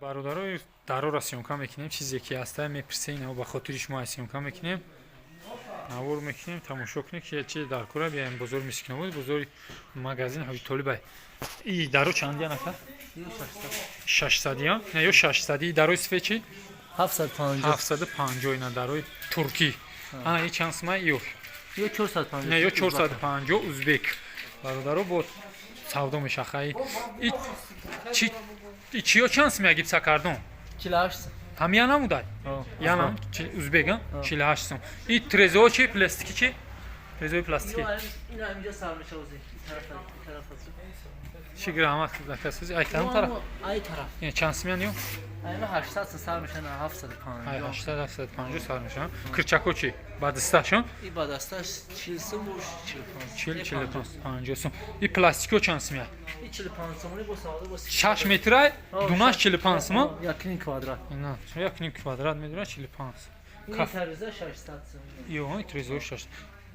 Бародарои, дарора съёмка мекунем, чизе ки ҳаста мепирсе, инао ба хотири шумо съёмка мекунем, навор мекунем, тамошо кунем, ки чи дар кора. Бияем бозори Мискинобод, бозори магазин Ҳоҷи Толибай. И даро чандиян, ака? 600-иян, не, ё 600-и. Дарои сифе чи? 750. 750, ина дарои туркӣ. Ана, и чанд сума ё? Ё 450. Не, ё 450, узбек. Бародаро, бо савдо мешахаи. И чи, и чиё чанд сума, гипсокартон? 48. Ҳамия намудай? Янам узбек, 48 сум. И трезо чи, пластики чи, трезои пластики? Ина инҷо сар мешавази. Тараф. Чи грамат закасози ай кадом тараф? Ай тараф. Чанд сумян ё? Айма 800 сар мешана, 750. Ай 800, 750 сар мешана. Кирчако чи, ба дасташон? И ба дасташ 40 сум, бош 45. 40, 45, 50 сум. И пластико чанд сумя? И 45 сумони бо савдо бо. 6 метрай, дунаш 45 сума? Як ним квадрат. На, 1,5 квадрат медура 45. Ин тариза 600 сум. Ё трезо 6.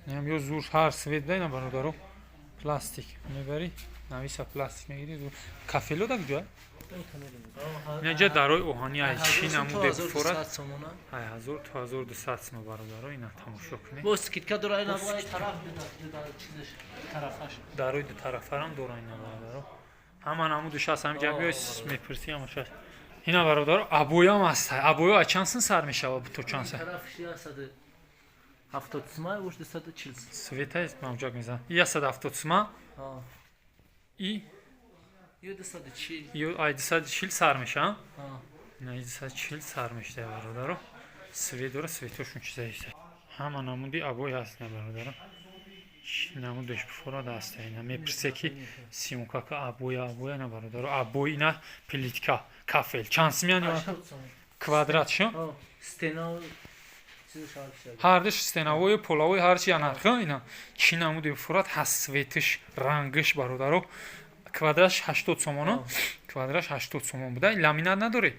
Ням ё зур, ҳар свет да. Ина, бародаро, пластик мебари, нависа пластик мегири, зур. Кафело да куҷоа? Инҷа дарои оҳани ай чӣ намуде форад? Ай 1000 то 1200 сума, бародаро, ина тамошо кунед. Бо скидка дора, ина бо ай тараф чизаш тарафаш. Дарои дутарафарам дора, ина, бародаро, ҳама намудаш ҳаст. Ҳамиҷа биёй, мепурсӣ, ҳамаш ҳаст. Ина, бародаро, обоям ҳаст. Обоё аз чанд сум сар мешава то чанд сум? Тарафш 170 сума, уш 240. Света мавҷак мезанад. 170 сума и Ё 240. Ё ай 240 сар мешава? На, 240 сар мешава, бародаро. Свет дора, светошун чиза. Ҳама намуди обой ҳаст, на, бародаро, намудаш бифорад ҳаста. Ина мепурсе, ки съёмка ка обоя, обоя. На, бародаро, обой, ина плитка, кафел чанд сумян квадрат шо? Стена. Ҳардуш стеновою половой, ҳарчи янарха. Ина чӣ намуди бифорад ҳаст, светиш, рангиш, бародаро. Квадратш 80 сомоно, квадратш 80 сомон буда. Ламинат надоред?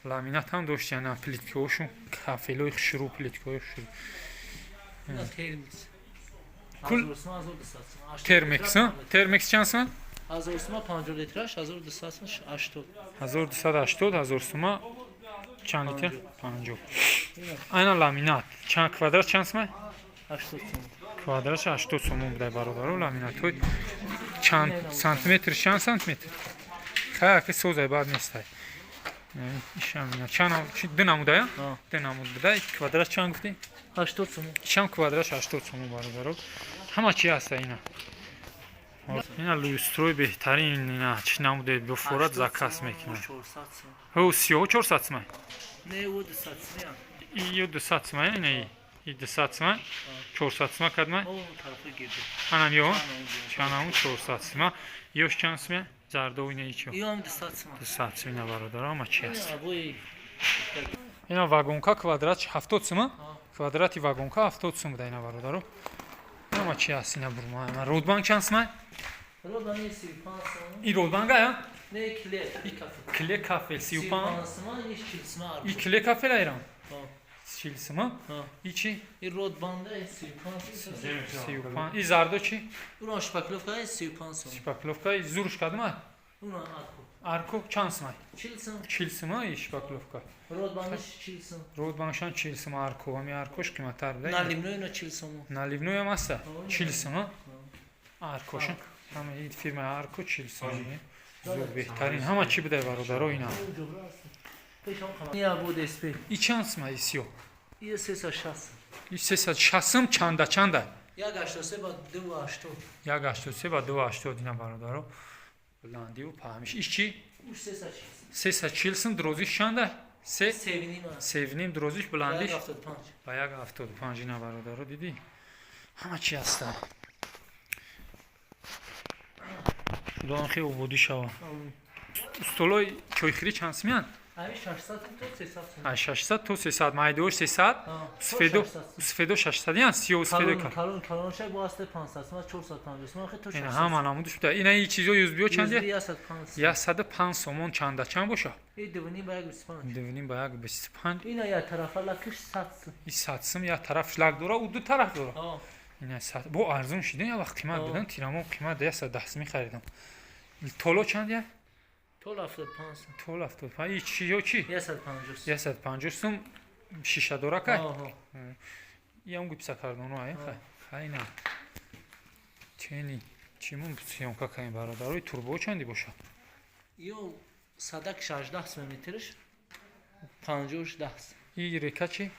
Ламинат ҳам дошт. Яна плиткаҳошун, кафелои хушрӯ, плиткаҳои хушрӯ. Кул термекс, термекс чанд сум? 1000 сума 50 литраш, 1280. 1280, 1000 сума. Чанд литр? 50. Айна ламинат чанд, квадрат чанд сума? 80 сум. Квадратш 80 сомон буда, бародаро. Ламинатҳои чанд сантиметр, чанд сантиметр? Хай, аки созай, бад нестай. Чанд, ду намудая, ду намуд буда. Квадрат чанд гуфтӣ? 80 сум. Чанд, квадрат 80 сомон, бародаро. Ҳама чи ҳаста. Ина, ина люстрой беҳтарин. Ина чӣ намуде бофорад, заказ мекунад. Ҳо, сиёҳо 400 сумай? Не, ӯ 200 сумя. Ё 200 сумай, ина и 200 сума, 400 сума кадмай? Анам ё чанаму 400 сума. Ёш чанд сума, зардо, ина ичо? Ём 200 сума. 200 сума. Ина, бародаро, ҳама чи ҳаст. Ина вагонка, квадрат 70 сума, квадрати вагонка 70 сум буда. Ина, бародаро, ҳама чи ҳаст. Ина бурма родбанг чанд сума? И родбанга я? Не, кле. Кле кафел 35. И кле кафел айрам 40 сума. И чи? И родбанда 35. 35. И зардо чи? Уна шпаклёвка 35 сум. Шпаклёвка и зуруш кадма? Уна арко. Арко чанд сумай? 40 сум. 40 сума и шпаклёвка. Родбандаш 40 сум. Родбандшан 40 сума, арко, ҳами аркош қиматтар буда. Наливной на 40 сум. Наливной ҳам аста 40 сума аркошон. Ҳама ин фирмаи арко 40 сум. Зур, беҳтарин, ҳама чӣ буда, бародаро, ина. Я буд СП. И чанд сума и сиё? И 360. И 360 сум. Чанда, чанда? 1,83 ба 2,80. 1,83 ба 2,80. Ина, бародаро, баландиву паҳмиш. Иш чӣ? Уш 340. 340 сум. Дурозиш чанда? Се? 3,5. 3,5 дурозиш, баландиш? 1,75. Ба 1,75. Ина, бародаро, дидӣ, ҳама чӣ ҳаста. Худованд хеле ободӣ шава. Столои чойхӯрӣ чанд сумянд? Ами 600 то 300 сум. Аз 600 то 300. Майдош 300, сфедо, сфедо 600 ян, сиё сфедо. Калон, калон шай бо аст 500 сум, 450 сум, хе то 600. Ина ҳама намудиш буда. Ина и чизо юзбиё чанд? 105. 105 сомон. Чанда чанд боша? И 2,5 ба 1,25. 2,5 ба 1,25. Ина як тарафа лакиш 100 сум. И 100 сум, як тараф шлак дора, у ду тараф дора. Ина 100 бо арзон шида, як вақт қимат будан, тирамо қимат 110 сум мехаридам. Толо чанд я? Тол 75 сум. Тол 75. И чи ё чи? 150. 150 сум. Шишадора кай? Оҳо. Иам гипсокартоно ай. Хай, на. Чени чимун съёмка каем, бародарои. Турбо чанди бошад? Ё садак 16 сум, метрш 50 10. И река чи?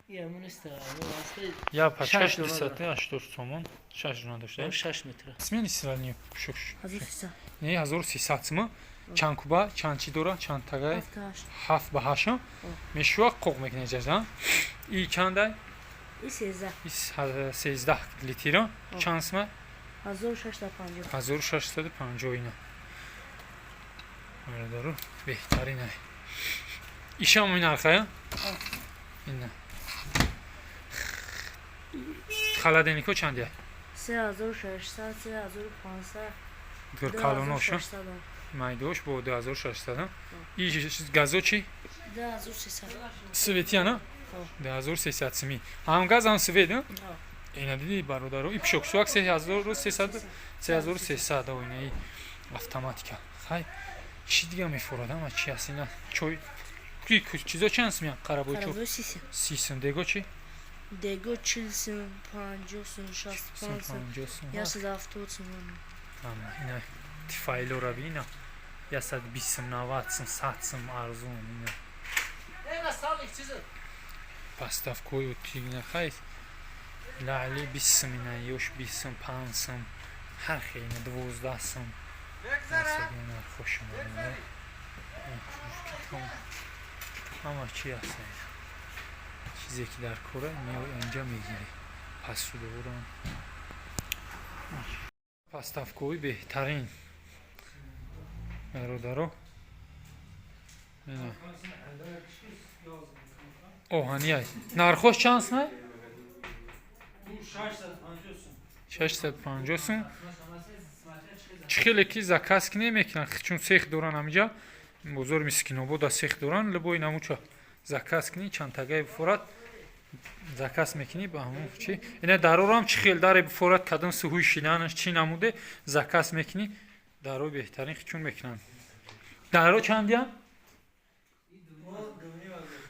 И ҳамун аст, ҳамун аст. Я пачкаш Шаш дона. 280 сомон, шаш дона дошта. 6 метр. Смени сравни шуш. 1300. Не, 1300 сум. Чанд куба, чанд чи дора, чанд тагай? 7 8. Ҳафт ба ҳашт мешува, қоқ мекунед ҷаза. И чандай? И 13. И 13 литра чанд сма? 1650. 1650. Ина, бародару, беҳтарин ай. Ишам ин нархая ина. Холодильнико чандия? 3600, 3500. Гур калоноша. 2600. Майдош бо 2600. И газо чи? 2300. Светияна 2300 сими, ҳам газ, ҳам свет. Ина диди, бародаро, и пишокшӯак 3300, 3300. Ина и автоматика. Хай, чӣ дига мефурад? Ама чи аст ина? Чой, чизо чанд сумя? Қарабойчо? Қарабой 30 сум. 30 сум. Дего чи? Дего 40 сум, 50 сум, 65 сум. 50 сум. 170 сум. Ама ина тифайлора бина, 120 сум, 90 сум, 100 сум, арзун ина. Ена салик чиз. Поставкою тигна. Хай, лаъли 20 сум, ина ёш 20 сум, 5 сум, ҳар хел ина 12 сум. Нархошон ҳама чи аст. Чизе ки дар кора, меои инҷа, мегирӣ. Посудорам, поставкои беҳтарин, бародаро. Ина оҳанияй. Нархош чанд сум? 650 сум. Чӣ хеле ки заказ ки намекунанд, чун цех доранд ҳамиҷа, бозори Мискинобода цех доранд. Любой намуча заказ кунӣ, чандтагаи бифорад, заказ мекунӣ ба ҳамон чи. Ина дарорам, чӣ хел даре бифорад, кадом суҳуи шинанаш, чӣ намуде заказ мекунӣ. Дарои беҳтарин чун мекунанд. Даро чандиям?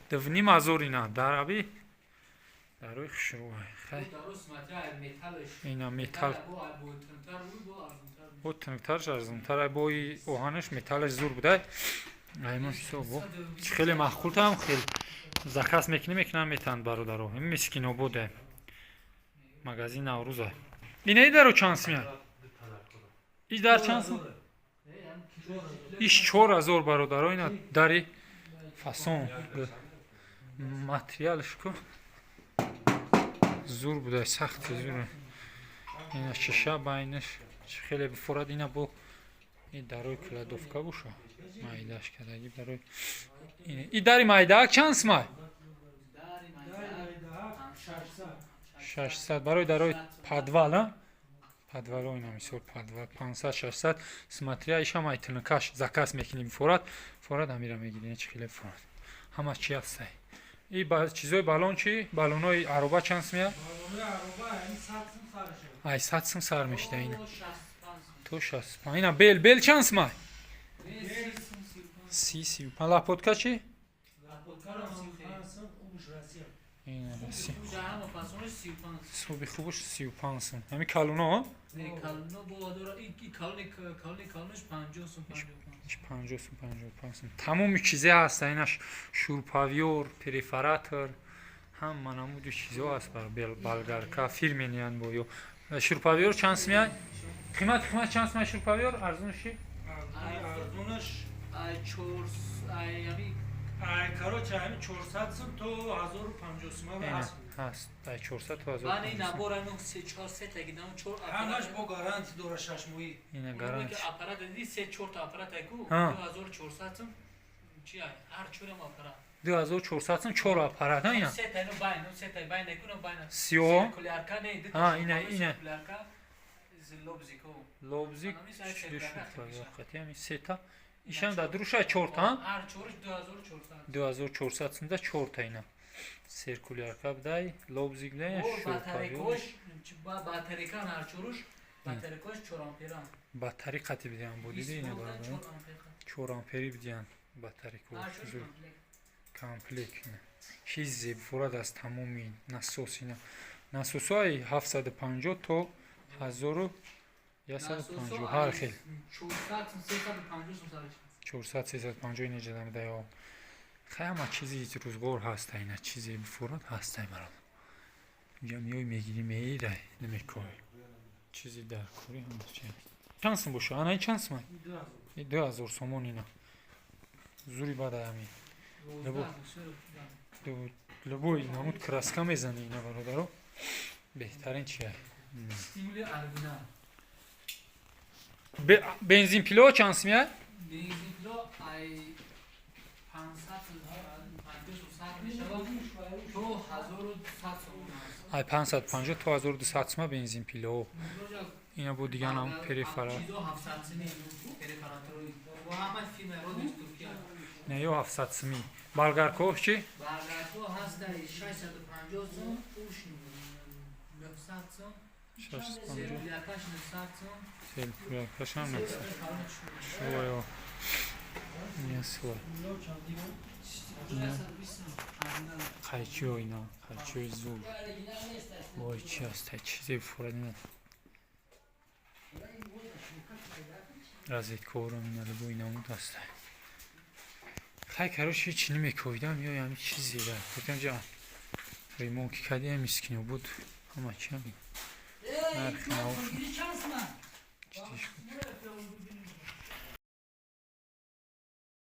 2,5 ҳазор. Ина дараби, дарои хушрӯ. Хай, ина металл бо тунуктарш, арзонтар. Бои оҳанаш, металлаш зур будай. Аймон ҳисобо чӣ хеле маъқултам. Хел заказ мекунӣ, мекунам, метаҳанд, бародаро. Ин Мискинободе, магазин Наврӯза. Инаи даро чанд сумя? И дар чанд сум? Иш 4000, бародаро. Ина дари фасон, материалш ку зур будай, сахти зур. Ина шиша байнаш, чӣ хеле бифорад. Ина бо и дарои кладовка боша, майдаш кардаги дарои. И дари майдаак чанд сумай? 600. Барои дарои подвал, а подвало ина мисол подвал 500, 600, смотря. Ишам ай тунукаш заказ мекунӣ, бифорад, форад, ҳамира мегирӣ. Чӣ хеле бифорад, ҳама чи ҳастай. И чизои балон чи? Балонои ароба чанд сумя? Ай 100 сум сар мешида, ина то 65. Ина бел, бел чанд сумай? 30, 35. Лопатка чи? Ина Россия. Суби хубаш 35 сум. Ҳами калоно? 50 сум, 55 сум. Тамоми чизе ҳаст инаш: шуруповёрт, перфоратор, ҳама намуди чизо ҳаст. Бар болгарка фирмениян бо ё шуруповёрт чанд сумя? Қимат, қимат чанд сумя шуруповёрт арзонши? Арзонаш, короче, ҳами 400 сум то 1050 сум ҳаст. Ҳаст, ай 400 то 1000. Ҳамаш бо гарантия дора, 6 моҳӣ. Ина гарантия. Аппарат диди, се чорта аппарат айку 2400 сум. Чи ай ҳар чорам аппарат. 2400 сум чор аппарат, ина. Се та байн, се та байн айку, байн. Сиё. Циркулярка не. А, ина, ина. Циркулярка, лобзико. Лобзик, ами сета. Ишам да дуруша чорта. Ҳар чорш 2400. 2400 сум да чорта. Ина циркулярка бдай, лобзик бдай. Батарейкош, батарейка ҳар чоруш. Батарейкош 4 ампера. Батари қати бидиҳан, будиди ина, бародаро, 4 ампери бидиҳан батарейко. Комплект чизе бифорад аз тамоми насос. Ина насосҳои 750 то 1150, ҳар хел, 400, 350 инеҷадамдаё. Хай, ҳама чизи рӯзғор ҳаста. Ина чизе бифорад ҳастай, бародар. Инҷа меои, мегирӣ, меирай, намекоҳӣ. Чизи дар корӣ ҳама чи. Чанд сум боша? Ана, ин чанд сум? 2000 сомон. Ина зури бадай ҳамин любой намуд краска мезани. Ина, бародаро, беҳтарин чи. Стимули оригинал. Бензинпило чанд сумя? Бензинпило ай 550 сар мешавад то 1200 сомон аст. Ай 550 то 1200 сума бензинпило. Ина бо диганам перифера. Чизо 700 сими перфоратори ва ҳама фирма родиш Туркия. Не, ё 700 сими. Болгаркош чи? Болгарко ҳаста 650 сом, уш 900 сом. 650. Циркулякаш 900 сом. Циркулякашам 900. Шуё. Ясла. Қайчиё, ина қайчиёи зур. Вой, чи аста, чизе фурад ина. Розеткорам ина, любой намуд аста. Хай, короче, ҳеч намековидам, ё ҳами чизе да. Гуфтам, ҷа ремонт ки кардем, мискино буд. Ҳама чи ҳами. Нархи навошон. Читиш буд.